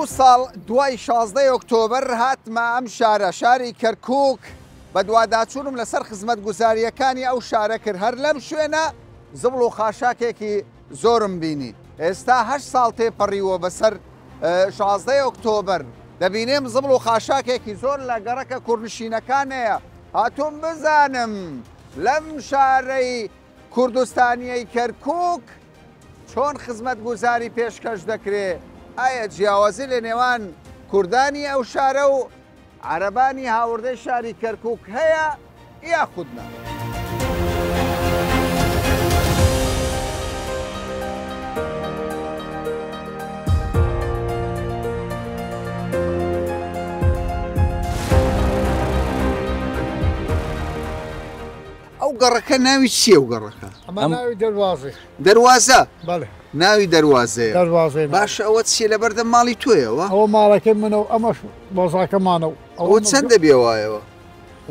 دوو ساڵ دوای 16 ئۆکتۆبەر هاتمە ئەم شارە، شاری کەرکووک، بەدواداچوونم لەسەر خزمەتگوزارییەکانی ئەو شارە کرد، هەر لەم شوێنە زبڵ و خاشاکێکی زۆرم بینی. ئێستا 8 ساڵ تێپەڕیوە بەسەر 16 ئۆکتۆبەر، دەبینێم زبڵ و خاشاکێکی زۆر لە گەڕەکە کوردنشینەکان هەیە. هاتووم بزانم لەم شارەی کوردستانیەی کەرکووک چۆن خزمەتگوزاری پێشکەش دەکرێ؟ ئایا جیاوازی لە نێوان کوردانی ئەو شارە و عەرەبانی هاوردەی شاری کەرکووک هەیە یاخود نا؟ ئەو گەڕەکە ناوی چییە؟ ئەو گەڕەکە ئەمە ناوی دەروازەیە. دەروازە؟ بەڵێ. ناوی دەروازەیە. دەروازەیە. باشە ئەوە چییە لەبەردەم ماڵی تۆیەوە؟ ئەوە ماڵەکەی منە و ئەمەش بۆزاکەمانە و ئەوە چەند دەبێ وایەوە؟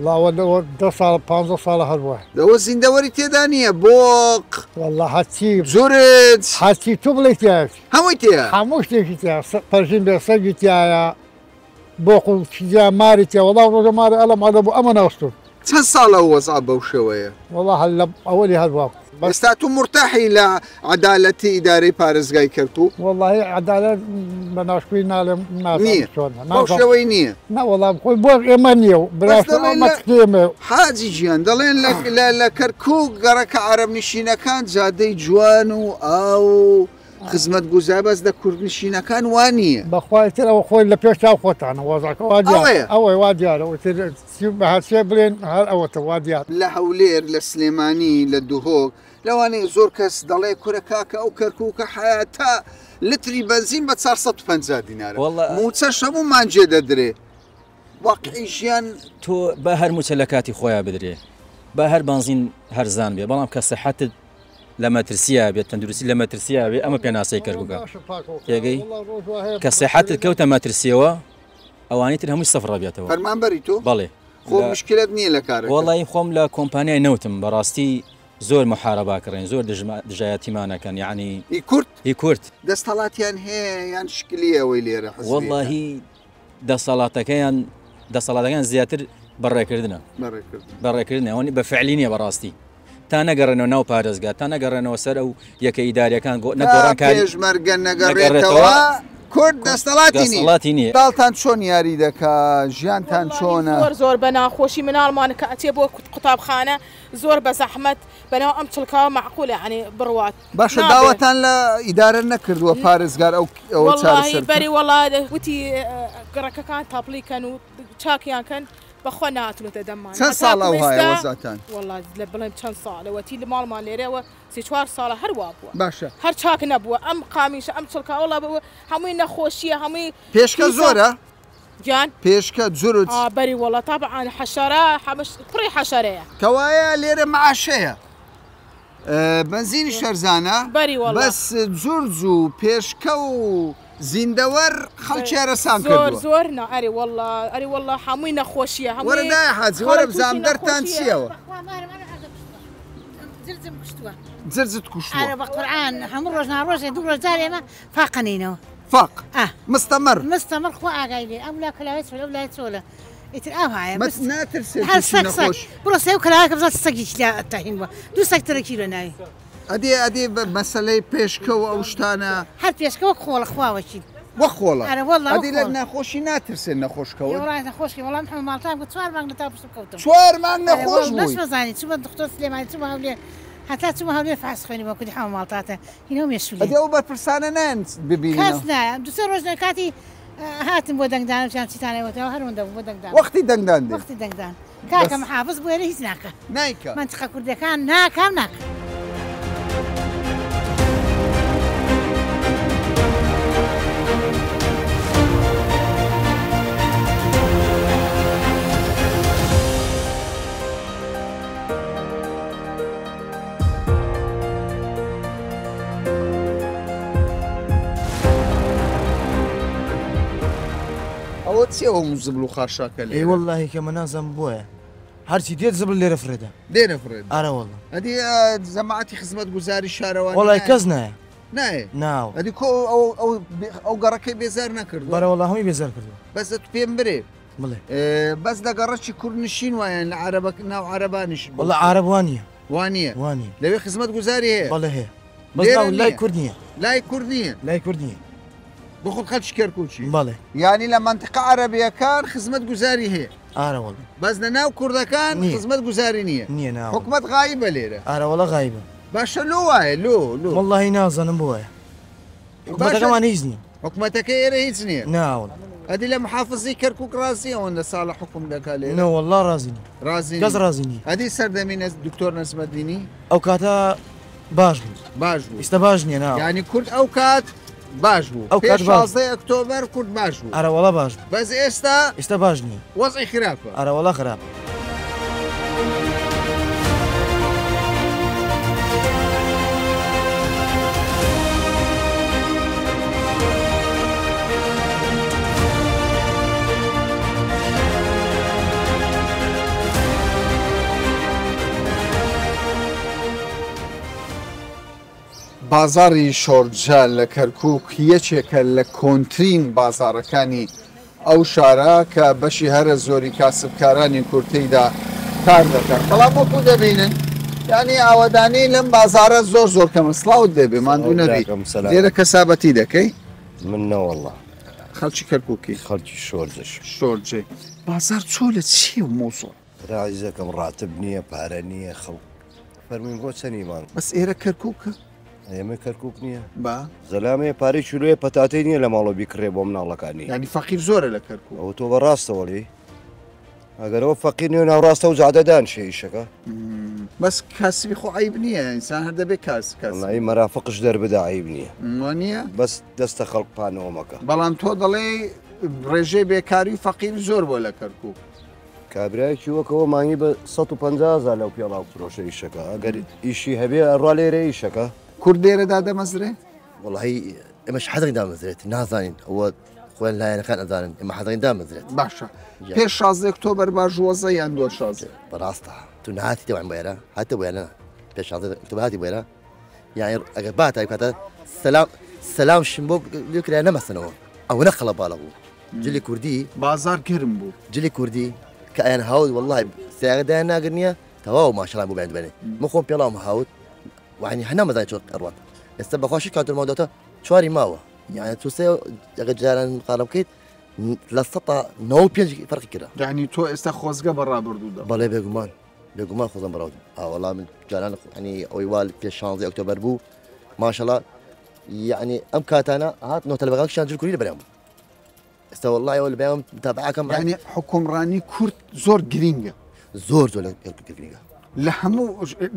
وەڵا لەوە 10 ساڵ 15 ساڵە هەر وایە. ئەوە زیندەوەری تێدا نییە؟ بۆق، وەڵا هەرچی جورج، هەرچی تۆ بڵێی تیایەتی. هەمووی تێیە؟ هەموو شتێکی تیا، پەرژین بێ سەگی تیایە، بۆق و چیزیا ماری تیا. وەڵا ڕۆژە ماری ئەلەم عەلە بوو ئەمە ناوستون. چەند ساڵە ئەو وەزعە بەو شێوەیە؟ وەڵا هەر لە ئەوەلی هەر وا. ئێستا تۆ مورتاحی لە عەدالەتی ئیدارەی پارێزگای کەرکووک؟ وەڵاهی عەدالەت بە ناشکوری ناڵێم نییە، بەو شێوەی نییە. نا وەڵا خۆی بۆ ئێمە نییە و بەس دەڵێن حاجی گیان دەڵێن لە کەرکووک گەڕەکە عەرەبنشینەکان جادەی جوان و ئاو و خزمەتگوزار، بەس لە کوردنشینەکان وا نییە. بەخوای تر ئەوە خۆی لە پێش چاو خۆتانە وەزعەکە وا دیارە. ئەوەیە وا دیارە ئیتر بە هەرچێ بڵێن هەر ئەوەتە وا دیارە. لە هەولێر، لە سلێمانی، لە دهۆک لەوانەیە زۆر کەس دەڵێ کورە کاکە ئەو کەرکووکە حەیاتە لتری بەنزین بە 450 دینارە، مووچەش هەموو مانگێ دەدرێ. واقعی ژیان تۆ بە هەر مووچە لە کاتی خۆیان بدرێ، بە هەر بەنزین هەرزان بێ، بەڵام کە سەحەتت لە مەترسییا بێت، تەندروستی لە مەترسییا بێ، ئەمە پێناسەی کەرکووکە. تێگەی کە سەحەتت کەوتە مەترسیەوە، ئەوانی تر هەمووی سەفر ڕەبێتەوە. فەرمانبەری تۆ؟ بەڵێ. خۆ مشکلت نییە لە کارەکە؟ وەڵی خۆم لە کۆمپانیای نەوتم، بەڕاستی زۆر محاربا کڕین، زۆر دژایەتیمانەکەن، یعنی ئی کورد؟ ئی کورد. دەستەڵاتیان هەیە یان شکلیە ئەوەی لێرە حزبیەکە؟ وەڵاهی دەسەڵاتەکەیان زیاتر بەڕێکردنە. بەڕێکردنە، ئەوە بە فعلی نییە بەڕاستی. تا نەگەڕێنەوە ناو پارێزگا، تا نەگەڕێنەوە سەر ئەو یەکە ئیداریەکان، نەگۆڕانکاری پێشمەرگە نەگەڕێتەوە، کورد دەستەڵاتی نییە. داڵتان چۆن یاری دەکا؟ ژیانتان چۆنە؟ زۆر زۆر بە ناخۆشی مناڵمان کە ئەچێ بۆ قوتابخانە زۆر بە زەحمەت بەناو ئەم چڵکاوە مەعقولە یعنی بڕوات. باشە داوەتان لە ئیدارە نەکردووە پارێزگار ئەو چارەسەر؟ بەری وەڵا وتی گەڕەکەکان تاپڵی کەن و چاکیان کەن، بەخوا ناتونێتە دەممان. چەند ساڵ ئەو هایە وەزعتان؟ وەڵا لە بڵێم چەند ساڵە وەتی لە ماڵمان لێرەوە 3-4 ساڵە هەر وا بووە. باشە هەر چاک نەبووە. ئەم قامیشە ئەم چڵکا وەڵا هەمووی نەخۆشیە، هەمووی پێشکە زۆرە؟ گیان پێشکە جورج؟ بەری وەڵا تابعاً حەشەرە، پڕی حەشەرەیە. کەوایە لێرە معاشەیە، بەنزینی شەرزانە، بەری وەڵا بەس جورج و پێشکە و زیندەوەر خەڵکی ئەرەسان کردووە. زۆر زۆر نا، ئەرێ وەڵا، ئەرێ وەڵا هەمووی نەخۆشیە، هەمووی وەرە دایە حاجی، وەرە بزانم دەردتان چییەوە؟ جرجم کوشتووە. جرجت کوشتووە؟ ئەرێ بە قورئان هەموو ڕۆژ ناڕۆژێ دوو ڕۆژ جارێ ئێمە فاقەنینەوە. فاق؟ مستەمەڕ؟ مستەمەڕ خوا ئاگای لێ، ئەم لا کەلاوەی چۆلە، ئەو لای چۆلە، ئیتر ئاو هایە. ناترسێت هەر سەگ سەگ بڕۆ سێ و کەلاوەکە بزان سەگێکی لا تەهین بووە، دوو سەگ ترەکی لە ناوی. ئەدێ ئەدێ مەسەلەی پێشکە و ئەو شتانە؟ هەر پێشکە وەک خۆڵە خواوەکی. وەک خۆڵە؟ ئەرێ وەڵا ئەدی لە نەخۆشی ناترسێن نەخۆشکەوە؟ وەڵا نەخۆشی، وەڵا محەممەد ماڵتان بوو 4 مانگ لە تا پشتم کەوتم. 4 مانگ نەخۆش بووی؟ نەشمەزانی چوومە دکتۆر سلێمانی، چوومە هەولێر، هەتا چوومە هەولێر فحص خوێنی بۆ کوردی حەمە ماڵتاتە هینەوە مێشولێ. ئەدی ئەو بەرپرسانە نایەن ببیننەوە؟ کەس نایە. دوو سێ ڕۆژ کاتی هاتن بۆ دەنگدان وتیان چیتان ئێوەتەوە هەر وەندە بوو بۆ دەنگدان. وەختی دەنگدان دێ؟ وەختی دەنگدان. کاکە محافظ بۆ ئێرە هیچ ناکە. نایکە. منطقە کوردەکان ناکا و ناکە. ئەوە چییە ئەو زبڵ و خاشاکە لێرە؟ ئەی وەڵڵاهی کە من نازانم بۆیە هەرچی دێت زبڵ لێرە فرێدە. لێرە فرێدە؟ ئارە وەڵڵا. ئەدی جەماعەتی خزمەتگوزاری شارەوانی وەڵای کەس نایە. نایە ناو ئەدی کۆ ئەو گەڕەکەی بێزار نەکردووە؟ بەرە وەڵا هەمووی بێزار کردووە. بەس ئەتو پێم برێ بڵێ. بەس لە گەڕەکی کوردنشین وایە لە عەرەبە ناو عەرەبانیش وەڵا عەرەب وا نییە. وا نییە. وا نییە. لەوێ خزمەتگوزاری هەیە؟ بەڵێ هەیە. بەس لای کورد نییە. لای کورد نییە. لای کورد نییە. بۆ خۆت خەڵکی کەرکووکی؟ بەڵێ. یانی لە مەنتیقە عەرەبییەکان خزمەتگوزاری هەیە. ئارە وەڵا. بەس لە ناو کوردەکان خزمەتگوزاری نییە. نییە نا. حکومەت غایبە لێرە. ئارە وەڵا غایبە. باشە لۆ وایە لۆ لۆ؟ وەڵاهی نازانم بۆ وایە. حکومەتەکەمان هیچ نییە. حکومەتەکە ئێرە هیچ نییە. نا وەڵا. ئەدی لە محافزی کەرکوک ڕازی ئەوەندە ساڵە حکوم دەکا لێرە؟ نە وەڵا ڕازی نیم. ڕازی کەس ڕازی نییە. ئەدی سەردەمی دکتۆر نەجمەدینی؟ ئەو کاتە باش بوو. باش بوو. ئیستا باش نییە نا. یانی کورد ئەو کات باش بوو. ئەو کات پێش 16 ئۆکتۆبەر کورد باش بوو. ئەرە وەڵا باش بوو. بەس ئێستا ئێستا باش نییە. وەزعی خراپە. ئەرە وەڵا خراپە. بازاڕی شۆرجە لە کەرکووک یەکێکە لە کۆنترین بازاڕەکانی ئەو شارە کە بەشی هەرە زۆری کاسبکارانی کورد تێیدا کار دەکەن، بەڵام وەکو دەبینن یانی ئاوەدانی لەم بازاڕە زۆر زۆر کەمە. سڵاوت لێبێ، ماندوو نەبی. لێرە کەسابەتی دەکەی؟ من نەوەڵا. خەڵکی کەرکووکی؟ خەڵکی شۆرجەش. شۆرجەی. بازاڕ چۆلە چییە مەوزوع؟ برا عەزیزەکەم ڕاتب نییە، پارە نییە، خەڵک فەرمووین بۆ چەنی مانگ؟ بەس ئێرە کەرکووکە؟ ئێمە کەرکووک نییە. با. زەلامێ پارەی کیلۆیە پەتاتەی نییە لە ماڵەوە بیکڕێ بۆ مناڵەکانی. یانی فەقیر زۆرە لە کەرکووک. ئەوە تۆ بە ڕاستەوەڵی؟ ئەگەر ئەوە فەقیر نییە و ناوڕاستە و جادە دانیشێ ئیشەکە. بەس کاسبی خۆ عەیب نییە، ئینسان هەر دەبێ کاس کاسب. وەڵایی مەرافقش دەربدا عەیب نییە. وا نییە؟ بەس دەستە خەڵک پانەوە مەکە. بەڵام تۆ دەڵێی ڕێژەی بێکاری و فەقیری زۆر بووە لە کەرکووک. کابرایەکی وەک ئەوە مانگی بە 150 هەزار لەو پێڵاو فرۆشە ئیشەکە، ئەگەر ئیشی هەبێ ئەڕوا لێرە ئیشەکە. کورد لێرە دادەمەزرێ؟ وەڵاهی ئێمەش حەزەکەین دامەزرێت، نازانین ئەوە خۆیان لایەنەکان ئەزانن، ئێمە حەزەکەین دامەزرێت. باشە پێش 16 ئۆکتۆبەر باژوەزە یان دوای 16؟ بەڕاستە تو نهاتی تێوان بۆ ئێرە، هاتە بۆ ئێرە پێش 16 ئۆکتۆبەر هاتی بۆ ئێرە، یانی ئەگەر باتای کاتە سەلام سەلام شم بۆ لێ کرا نەمەسەنەوە، ئەوەنە قەڵەباڵە بوو. جلی کوردی بازار گەرم بوو. جلی کوردی کە ئەیان هاوت وەڵڵاهی سیاغە دایان ناگر نییە تەواو ماشەڵا بۆ بەیان بەنێ من خۆم پێڵاوم هاوت وعنی هەنا مەزای چۆن ئەڕوات ئێستا بەخوا شی کاتۆر ماوە چواری ماوە یعنی تو سێ ئەگەر جاران قالە بکەیت لە سەتا نەوە پێنج فەرقی کرا. یعنی تۆ ئێستا خۆزگە بە ڕابردوو دەڵێی؟ بەڵێ بێگومان بێگومان خۆزم بەڕاو ئاوەڵا من جاران ینی ئەوەی وال پێش 16 ئۆکتۆبەر بوو ماشەڵا یعنی ئەم کاتانە هات نۆ تەلبەکان جل کوری لە بەریان بوو ئێستا وەڵڵای ئەوە لە بەیان متابعەکەم. یعنی حوکمڕانی کورد زۆر گرینگە. زۆر زۆر لە گرینگە. لە هەموو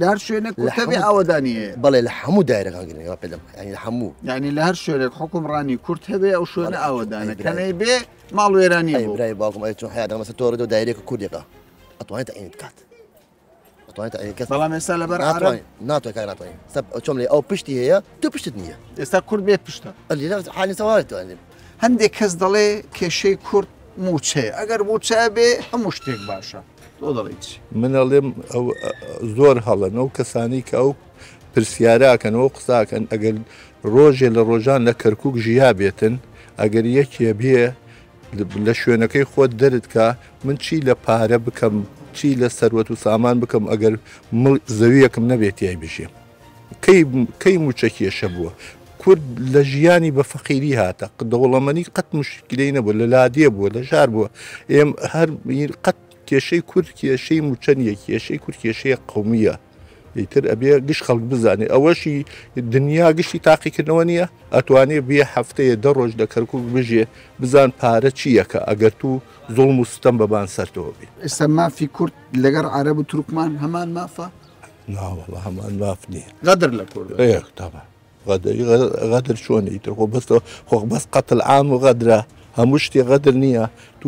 لە هەر شوێنێک کورد هەبێ ئاوەدانی هەیە. بەڵێ لە هەموو دایرەکان گرینگە پێ دەم یعنی لە هەموو. یعنی لە هەر شوێنێک حوکمڕانی کورد هەبێ ئەو شوێنە ئاوەدانە کە نەیبێ ماڵ وێرانی بوو. ئەی برای باوکم ئەی چۆن حەیا دەکەم مەسەلەن تۆ ڕێدەوە دایرەیەک کوردێکە ئەتوانێت تەعینت بکات. بەڵام ئێستا لەبەر عەرەب ناتوانێت کاک ناتوانێت سەب چۆن لێ ئەو پشتی هەیە تۆ پشتت نییە. ئێستا کورد بێ پشتە. حالی سەوارێت توانێت. هەندێک کەس دەڵێ کێشەی کورد مووچەیە، ئەگەر مووچە بێ هەموو شتێک باشە، تۆ دەڵێی چی؟ من ئەڵێم ئەو زۆر هەڵەن ئەو کەسانی کە ئەو پرسیاراکەن ئەو قساکەن ئەگەر ڕۆژێ لە ڕۆژان لە کەرکک ژیا بێتن ئەگەر یەکێ بێ لە شوێنەکەی خۆت دەرت کا من چی لە پارە بکەم چی لە سەروەت و سامان بکەم ئەگەر مڵ زەویەکم نەبێت تیای بژیم کەی کەی موچە کێشە بووە کورد لە ژیانی بە فەقیری هاتە دەوڵەمەنی قەت مشکلەی نەبوو لە لادێ بووە لە ژار بووە ئێم هەر قەت کێشەی کورد کێشەی موچە نییە کێشەی کورد کێشەیە قومیە ئیتر ئەبێ گشت خەڵک بزانێ ئەوەشی دنیا گشتی تاقیکردنەوە نییە ئەتوانێ بێ هەفتەیە دە ڕۆژ لە کەرکوک بژێ بزان پارە چییەکە ئەگەر تو زوڵم و ستەم بەبان سەرتەوە بێ. ئێستا مافی کورد لەگەڕ عەرەب و تورکمان هەمان مافە؟ ناوەڵا هەمان ماف نییە. غەدر لە کورد دەکەن. ئێ تەبعەن. غەدر چۆنە ئیتر خۆ بەس خۆ بەس قەتل عام و غەدرە هەموو شتێ غەدر نییە تو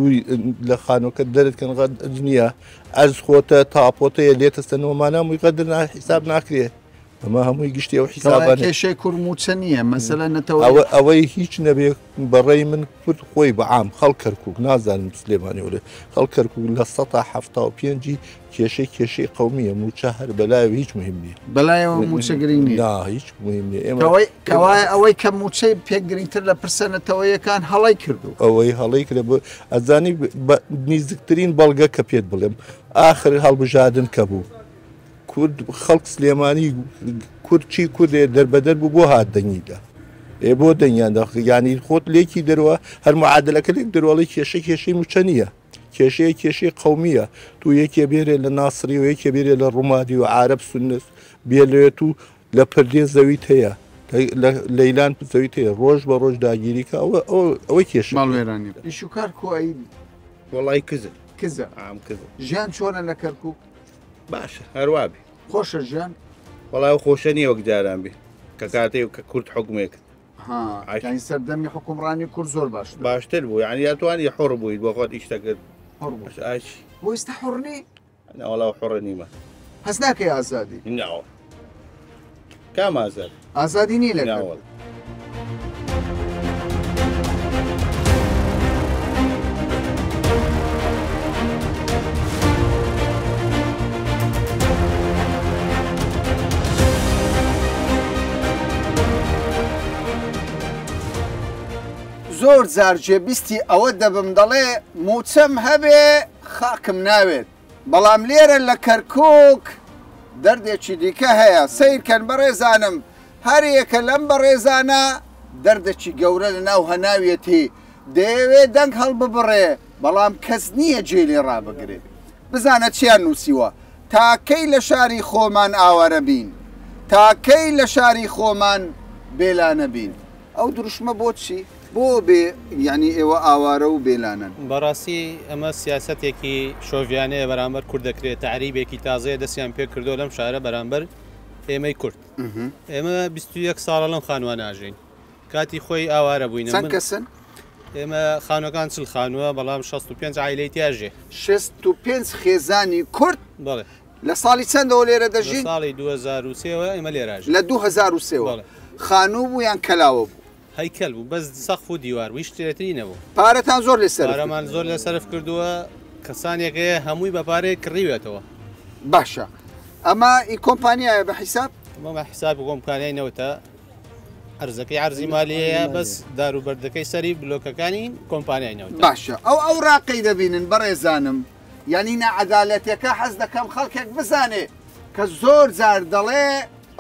لە خانۆکە دەرت کەن غەدر نییە ئەرز خۆتە تاپۆتەیە لێتەستەنەوە مانامووی غەدر حیساب ناکرێ. ئەمە هەمووی گشتی ئەو حیسابانە. کێشەی کورد مووچە نییە مەسەلە نەتەوە. ئەوە ئەوەی هیچ نەبێ بەڕێی من کورد خۆی بە عام خەڵک کەرکوک نازانم سلێمانی وەرێ خەڵک کەرکوک لە سەتا حەفتا و پێنجی کێشەی کێشەی قەومیە مووچە هەر بەلایەوە هیچ مهم نییە. بەلایەوە مووچە گرنگ نییە. نا هیچ مهم نییە ئێمە کەوای کەوایە ئەوەی کە مووچەی پێ گرنگتر لە پرسە نەتەوەیەکان هەڵەی کردوو. ئەوەی هەڵەی کرد ئەزانی بە نیزکترین بەڵگە کە پێت بڵێم ئاخر هەڵبژاردن کە بوو کورد خەڵک سلێمانی کورد چی کوردێ دەربەدەر بوو بۆ هات دەنگی دا ئێ بۆ دەنگیان دا یانی خۆت لێکی دەروە هەر معادلەکە لێک دەروەڵی کێشە کێشەی موچە نییە کێشەیە کێشەی قومیە تو یەکێ بێرێ لە ناسری و یەکێ بێرێ لە ڕومادی و عرب سونس بێ لێت و لە پردێ زەویت هەیە لە لەیلان زەویت هەیە ڕۆژ بە ڕۆژ داگیری کە ئەوە ئەوە کێشە ماڵوێرانی ئیش و کار کۆی وەڵای کزە کزە ئام کزە ژیان چۆنە لە کەرکک باشە هەروا بێ. خۆشە ژیان؟ وەڵا ئەو خۆشە نییە وەک جاران بێ کە کاتێ کە کورد حوکمێ کرد. ها یانی سەردەمی حوکمڕانی کورد زۆر باشتر بوو. باشتر بوو یانی ئەتوانی حوڕ بوویت بۆ خۆت ئیش دەکرد. حوڕ بوو. بەس ئاش. بۆ ئێستا حوڕ نی؟ نا وەڵا ئەو حوڕە نیمە. هەست ناکەی ئازادی؟ نا وەڵا. کام ئازادی؟ ئازادی نییە لە نا کەرکوک. وەڵا. زۆر جار جێبیستی ئەوە دەبم دەڵێ مووچەم هەبێ خاکم ناوێت. بەڵام لێرە لە کەرکوک دەردێکی دیکە هەیە، سەیرکەن بەڕێزانم هەریەکە لەم بەڕێزانە دەردێکی گەورە لە ناو هەناویەتی، دەیەوێ دەنگ هەڵببڕێ، بەڵام کەس نییە جێی لێ ڕابگرێ. بزانە چیان نووسیوە، تا کەی لە شاری خۆمان ئاوارە بین؟ تا کەی لە شاری خۆمان بێلانە بین؟ ئەو دروشمە بۆ چی؟ بۆ بێ یانی ئێوە ئاوارە و بێلانەن؟ بەڕاستی ئەمە سیاسەتێکی شۆڤیانەیە بەرامبەر کورد دەکرێت، تەعریبێکی تازەیە دەستیان پێ کردووە لەم شارە بەرامبەر ئێمەی کورد. ئێمە 21 ساڵە لەم خانووانە ئەژین. کاتی خۆی ئاوارە بووینە. چەند کەسن؟ ئێمە خانووەکان 40 خانووە، بەڵام 65 عایلەی تیا ژێ. 65 خێزانی کورد؟ بەڵێ. لە ساڵی چەندەوە لێرە دەژین؟ لە ساڵی 2003 وە ئێمە لێرە ئەژین. لە 2003 وە. بەڵێ. خانوو بوو یان کەلاوە بوو؟ هەیکەل بوو بەس سەقف و دیوار بوو هیچ شتێتری نەبوو. پارەتان زۆر لێ سەرف پارەمان زۆر لێ سەرف کردووە کەسانێک هەیە هەمووی بە پارەیە کڕیوێتەوە. باشە ئەمە ئی کۆمپانیایە بە حیساب؟ ئەمە بە حیساب کۆمپانیای نەوتە عەرزەکەی عەرزی مالیەیە بەس دار و بەردەکەی سەری بلۆکەکانی کۆمپانیای نەوتە. باشە ئەو ئەوراقەی دەبینن بەڕێزانم یانی ناعەدالەتەکە حەز دەکەم خەڵکێک بزانێ کە زۆر جار دەڵێ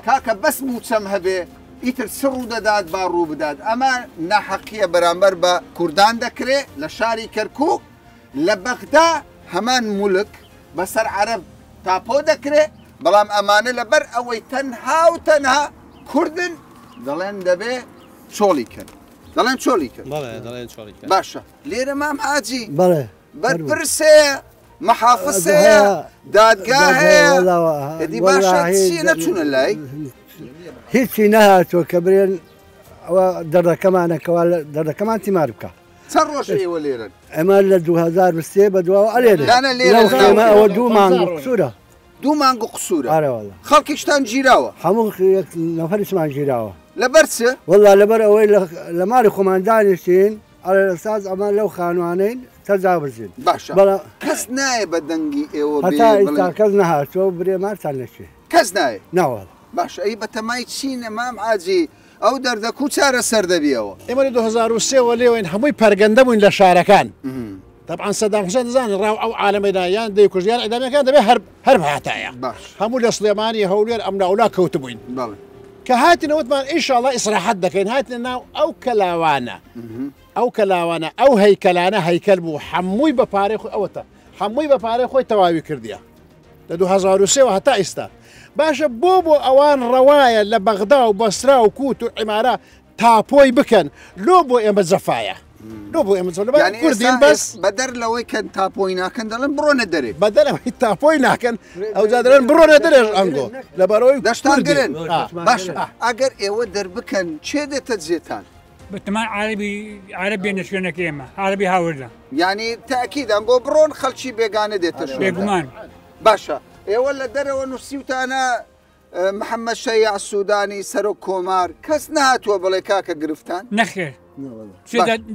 کاکە بەس مووچەم هەبێ ئیتر چ ڕوودەدات با ڕووبدات ئەمە ناحەقیە بەرامبەر بە کوردان دەکرێ لە شاری کەرکوک لە بەغدا هەمان مولک بەسەر عەرەب تاپۆ دەکرێ بەڵام ئەمانە لەبەر ئەوەی تەنها و تەنها کوردن دەڵێن دەبێ چۆڵی کەن دەڵێن چۆڵی کەن بەڵێ دەڵێن چۆڵی کەن باشە لێرە مام حاجی بەڵێ بەرپرس هەیە محافز هەیە دادگا هەیە ئەدی باشە چی نەچوونە لای هیچی نەهاتووە کە برێن ئەوە دەردەکەمانە کەوا دەردەکەمان تیمار بکە چەند ڕۆژ ئێوە لێرن؟ ئەمە لە 2023 بە دواوە ئەلێرە دانا لێرە لەو خێمە ئەوە دوو مانگ و قسوورە دوو مانگ و قسوورە ئارە والله خەڵکیشتان گیراوە هەموو یەک نەفەریشمان گیراوە لەبەر چ؟ والله لەبەر ئەوەی لە ماڵی خۆمان دانیشتین ئەڵێ ئەساس ئەمە لەو خانوانەین تەجاوزین باشە بەڵام کەس نایە بە دەنگی ئێوە بێ هەتا ئیستا بڵێ کەس نەهاتووە و برێ مارتان لەکوێ کەس نایە ناوەڵا باشە ئەی بەتەمای چینە مام حاجی ئەو دەردە کو چارەسەر دەبیەوە؟ ئێمە لە 2003 وە لێوەین هەمووی پەرگەندە بووین لە شارەکان تەبعەن سەدام حوسێن دەزانن ڕاو ئەو عالەمەدا یان دەیکوژت یان ئیعدامیان دەبێ هەر هەر بهاتایە هەموو لە سلێمانی هەولێر ئەملاولا کەوتبووین کە هاتینە وتمان ئینشاڵڵا ئیسراحەت دەکەین هاتینە ناو ئەو کەلاوانە ئەو کەلاوانە ئەو هەیکەلانە هەیکەل بوو هەمووی بە پارەی خۆی ئەوەتە هەمووی بە پارەی خۆی تەواوی کردیە لە 2003 وە هەتا ئیستا باشە بۆ بۆ ئەوان ڕەوایە لە بەغدا و بەسرا و کووت و عیمارە تاپۆی بکەن لۆ بۆ ئێمە جەفایە لۆ بۆ ئێمە جەفا یانی کوردین ئێستا بەس بەدەر لەوەی کە تاپۆی ناکەن دەڵێن بڕۆنە دەرێ بەدەر ئەوەی تاپۆی ناکەن ئەوجا دەڵێن بڕۆنە دەرێش ئەنگۆ لەبەرەوەی دەشتان کوردین. گرن ئا. باشە ئەگەر ئێوە دەربکەن کێ دێتە جێتان بەتەمان عەرەبی عەرەب بێنە شوێنەکە ئێمە عەرەبی هاوردە یانی تاکید ئەنگۆ بڕۆن خەڵکی بێگانە دێتە شوێنتان بێگومان باشە ئێوە لە دەرەوە نووسیوتانە محەممەد شەیاع سوودانی سەرۆک کۆمار کەس نەهاتووە بڵێ کاکە گرفتان؟ نەخێر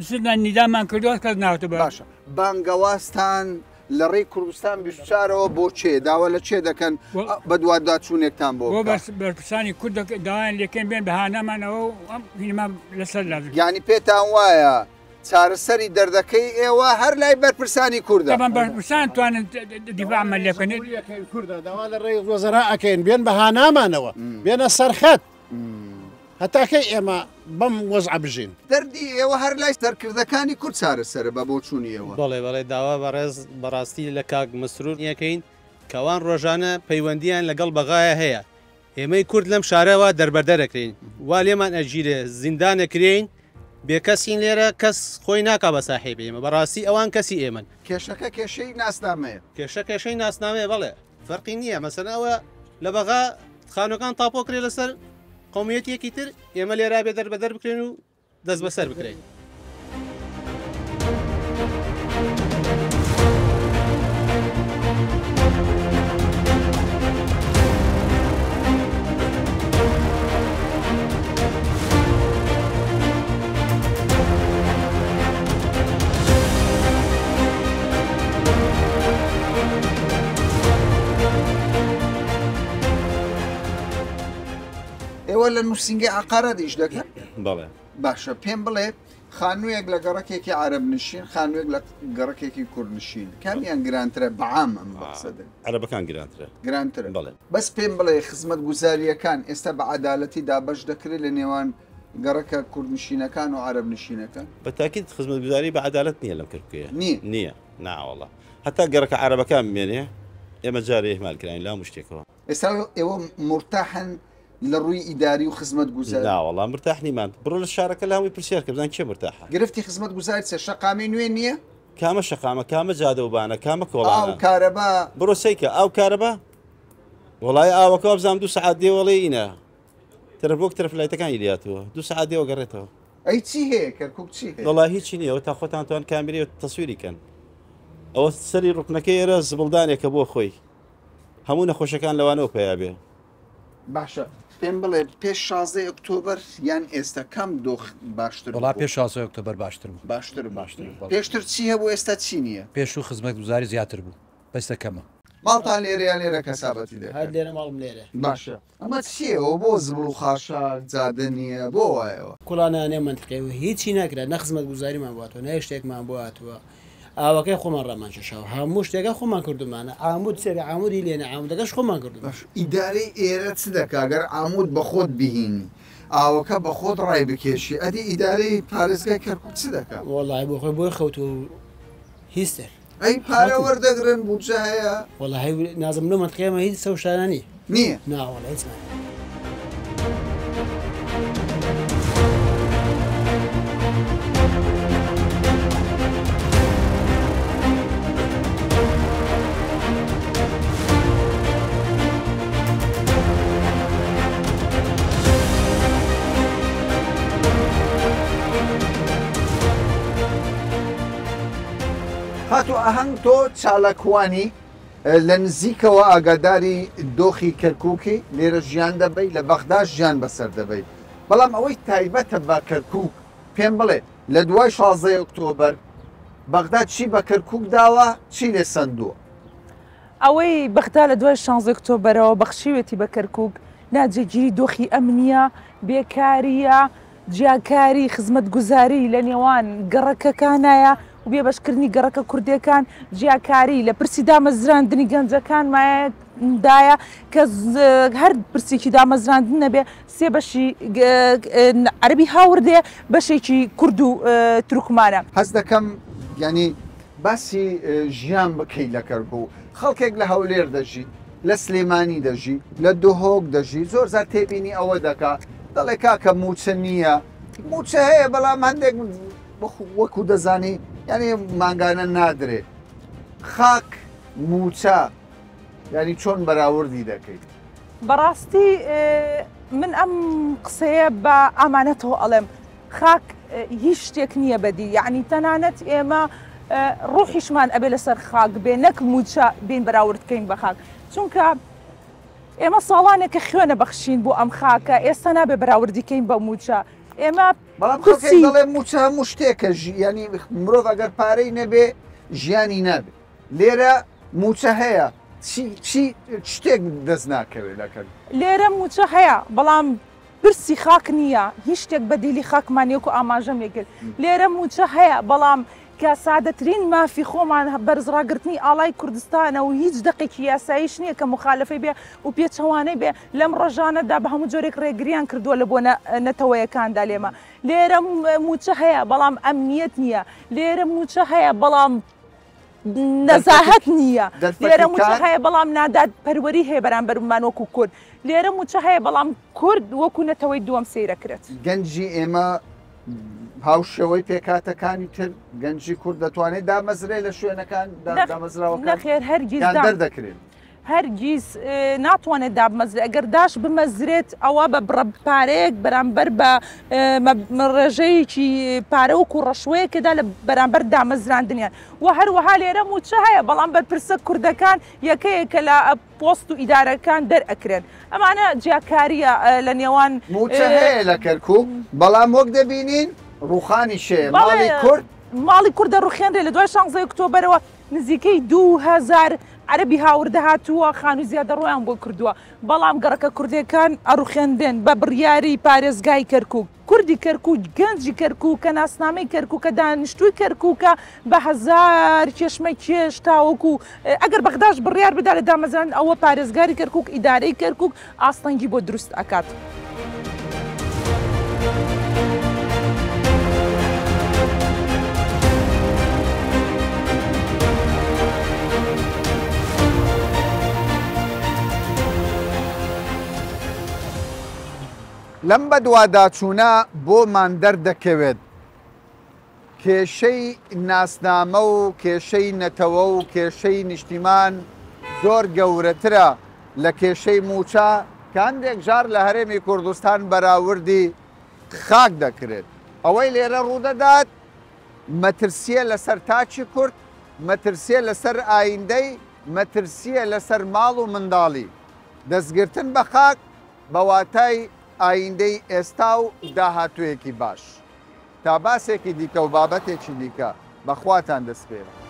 سدا نیدامان کردووە کەس ناوتە باشە بانگەوازتان لە ڕێی کوردستان 24ەوە بۆ چێ داوا لە چێ دەکەن بەدواداچوونێکتان بۆ بۆ بەرپرسانی کورد داوایان لێکەن بێن بە هانامانەوە و ئەم هینمان لەسەر لازم یانی پێتان وایە چارەسەری دەردەکەی ئێوە هەر لای بەرپرسانی کوردە. تەبعەن بەرپرسان توانن دیفاعمان لێ بکەن. کوردە داوا لە ڕێی وەزەرا ئەکەین بێن بە هانامانەوە بێنە سەرخەت هەتا کەی ئێمە بەم وەزعە بژین. دەردی ئێوە هەر لای سەرکردەکانی کورد چارەسەرە بە بۆچوونی ئێوە. بەڵێ بەڵێ داوا بەڕێز بەڕاستی لە کاک مەسرور ئەکەین کە ئەوان ڕۆژانە پەیوەندیان لەگەڵ بەغایە هەیە ئێمەی کورد لەم شارە وا دەربەدەر ئەکرێین وا لێمان ئەگیرێ زیندان ئەکرێین بێکەسین لێرە کەس خۆی ناکا بە ساحێبی ئێمە بەڕاستی ئەوان کەسی ئێمەن. کێشەکە کێشەی ناسنامەیە. کێشە کێشەی ناسنامەیە بەڵێ فەرقی نییە مەسەلەن ئەوە لە بەغا خانوەکان تاپۆ کرێ لەسەر قەومیەتیەکی تر ئێمە لێرە بێ دەربەدەر بکرێن و دەستبەسەر بکرێن. ئێوە لە نووسینگەی عقارات ئیش دەکەن؟ بەڵێ. باشە پێم بڵێ خانوویەک لە گەڕەکێکی عەرەب نشین خانوویەک لە گەڕەکێکی کورد نشین کامیان گرانترە بەعام ئەم بە قسە دەکەم؟ عەرەبەکان گرانترە. گرانترە؟ بەڵێ. بەس پێم بڵێ خزمەتگوزارییەکان ئێستا بە عەدالەتی دابەش دەکرێت لە نێوان گەڕەکە کوردنشینەکان و عەرەب نشینەکان؟ بە تاکید خزمەتگوزاری بە عەدالەت نییە لەم کەرکوکەیە. نییە؟ نییە ناوەڵا هەتا گەڕەکە عەرەبەکان بمێنێ ئێمە جارێ ئیهمال کراین لە هەموو شتێکەوە. ئێستا ئێوە مورتاحن لە ڕووی ئیداری و خزمەتگوزاری؟ ناوەڵا مرتاح نیمان بڕۆ لە شارەکە لە هەمووی پرسیار کە بزان کێ مرتاحە. گرفتی خزمەتگوزاری چیە؟ شەقامی نوێ نییە؟ کامە شەقامە کامە جادە و بانە کامە کۆڵانە؟ ئاو کارەبا؟ بڕۆ سەیکە ئاو کارەبا؟ وەڵای ئاوەکە وابزانم دوو سەعات دێ وەڵێ ئینە تەرەف وەک تەرەف لایتەکانی لێهاتووە دوو سەعات دێ وەگەڕێتەوە. ئەی چی هەیە کەرکوک چی هەیە؟ وەڵا هیچی نییە ئەوە تا خۆتان توان کامیرەی و تەسویری کەن ئەوە سەری ڕوکنەکەی ئێرە زبڵدانێکە بۆ خۆی هەموو نەخۆشەکان لەوانەوە پەیا بێ. باشە پێم بڵێ پێش شازدەی ئۆکتۆبەر یان ئێستا کام دۆخ باشتر وەڵا پێش شازدەی ئۆکتۆبەر باشتر بوو. باشتر بوو. باشتر بوو بەڵێ. پێشتر چی هەبوو ئێستا چی نییە؟ پێشوو خزمەتگوزاری زیاتر بوو بەستە کەمە. ماڵتان لێرە یان لێرە کەسابەتی دەکەن؟ هەر لێرە ماڵم لێرە. باشە ئەمە چییە ئەوە بۆ زبڵ و خاشاک جادە نییە بۆ وایەوە؟ کوڵانانێ مەنتقێ و هیچی نەکرا نە خزمەتگوزاریمان بۆ هاتووە نە هیچ شتێکمان بۆ هاتووە ئاوەکەی خۆمان ڕامان کێشاوە هەموو شتێکە خۆمان کردومانە عامود سێرە عامودی لێنە عامودەکەش خۆمان کردومانە. باش ئیدارەی ئێرە چ دەکا گەر عامود بە خۆت بهینی ئاوەکە بە خۆت ڕای بکێشی ئەدی ئیدارەی پارێزگای کەرکوک چ دەکا؟ وەڵای بۆ خۆی بۆی خەوتوە و هیچ تر. ئەی پارە وەردەگرن بودجە هەیە؟ وەڵاهی نازم لەو مەنتقەیە مە هیچ ئەو شتانە نیە. نیە؟ نا وەڵا هیچمان نیە. خاتوو ئاهەنگ تۆ چالاکوانی لە نزیکەوە ئاگاداری دۆخی کەرکوکی، لێرە ژیان دەبەی، لە بەغداش ژیان بەسەر دەبەی، بەڵام ئەوەی تایبەتە بە کەرکوک پێم بڵێ لە دوای 16 ئۆکتۆبەر بەغدا چی بە کەرکوک داوە، چی لێ سەندووە؟ ئەوەی بەغدا لە دوای 16 ئۆکتۆبەرەوە بەخشیوێتی بە کەرکوک، ناجێگیری دۆخی ئەمنییە، بێکارییە، جیاکاری خزمەتگوزاری لە نێوان گەڕەکەکانایە و بێبەشکردنی گەڕەکە کوردیەکان، جیاکاری لە پرسی دامەزراندنی گەنجەکانمایەدایە کە هەر پرسێکی دامەزراندن نەبێ سێ بەشی عەرەبی هاوردەیە بەشێکی کورد و تورکمانە. هەست دەکەم یانی باسی ژیان بکەی لە کەرکوک خەڵکێک لە هەولێر دەژی لە سلێمانی دەژی، لە دهۆک دەژی، زۆر جار تێبینی ئەوە دەکا، دەڵێ کاکە مووچە نییە، مووچە هەیە بەڵام هەندێک وەکو دەزانی یانی مانگانە نادرێ. خاک، مووچە یانی چۆن بەراوردی دەکەیت؟ بەڕاستی من ئەم قسەیە بە ئامانەتەوە ئەڵێم، خاک هیچ شتێک نییە بەدی، یانی تەنانەت ئێمە ڕوحیشمان ئەبێ لەسەر خاک بێ نەک مووچە بێین بەراورد بکەین بە خاک، چونکە ئێمە ساڵانێکە خوێنە بەخشین بۆ ئەم خاکە، ئێستا نابێ بەراوردی کەین بە مووچە. ئێمە بەڵام خەڵکێک دەڵێ مووچە هەموو شتێکە، ینی مرۆڤ ئەگەر پارەی نەبێ ژیانی نابێ. لێرە مووچە هەیە چی چی شتێک دەست ناکەوێت لە کەرکوک؟ لێرە مووچە هەیە بەڵام پرسی خاک نییە، هیچ شتێک بەدیلی خاکمان نییە وەکو ئاماژەم لێکرد. لێرە مووچە هەیە بەڵام کە سادەترین مافی خۆمان بەرزڕاگرتنی ئاڵای کوردستانە و هیچ دەقێکی یاساییش نییە کە موخالەفەی بێ و پێچەوانەی بێ، لەم ڕۆژانەدا بە هەموو جۆرێک ڕێگریان کردووە لە بۆنە نەتەوەیەکاندا لێمە. لێرە مووچە هەیە بەڵام ئەمنیەت نییە، لێرە مووچە هەیە بەڵام نەزاهەت نییە، لێرە مووچە هەیە بەڵام نادادپەروەری هەیە بەرامبەرمان وەکو کورد، لێرە مووچە هەیە بەڵام کورد وەکو نەتەوەی دووەم سەیرەکرێت. گەنجی ئێمە هاوشێوەی پێکهاتەکانی تر گەنجی کورد دەتوانێت دامەزرێ لە شوێنەکان دامەزراوەکان؟ نەخێر هەرگیز یان دەردەکرێن؟ هەرگیز ناتوانێت دابمەزرێت، ئەگەر داش بمەزرێت ئەوە بە بڕە پارەیەک بەرامبەر بە ڕێژەیەکی پارە وەکو ڕەشوەیەکەدا لە بەرامبەر دامەزراندنیان و هەروەها لێرە مووچە هەیە بەڵام بەرپرسە کوردەکان یەکەیەکە لە پۆست و ئیدارەکان دەرئەکرێن ئەمانە جیاکارییە لە نێوان مووچە هەیە لە کەرکوک بەڵام وەک دەبینین ڕووخانیش هەیە ماڵی کورد ماڵی کورد دەڕوخێنرێ لە دوای شانزەی ئۆکتۆبەرەوە نزیکەی 2000 عەرەبی هاوردە هاتووە خانووی زیادەڕۆیان بۆ کردووە بەڵام گەڕەکە کوردیەکان ئەڕوخێنرێن بە بڕیاری پارێزگای کەرکوک. کوردی کەرکوک، گەنجی کەرکوکە، ناسنامەی کەرکوکە، دانیشتووی کەرکوکە بە هەزار کێشمەکێش تاوەکو ئەگەر بەغداش بڕیار بدا لە دامەزراندن ئەوە پارێزگاری کەرکوک، ئیدارەی کەرکوک ئاستەنگی بۆ دروست ئەکات. لەم بەدواداچوونە بۆمان دەردەکەوێت کێشەی ناسنامە و کێشەی نەتەوە و کێشەی نیشتیمان زۆر گەورەترە لە کێشەی مووچە کە هەندێک جار لە هەرێمی کوردستان بەراوردی خاک دەکرێت. ئەوەی لێرە ڕوودەدات مەترسییە لەسەر تاکی کورد، مەترسییە لەسەر ئایندەی، مەترسییە لەسەر ماڵ و منداڵی. دەستگرتن بە خاک بە واتای ئایندەی ئێستا و داهاتوویەکی باش. تا باسێکی دیکە و بابەتێکی دیکە بە خواتان دەسپێرم.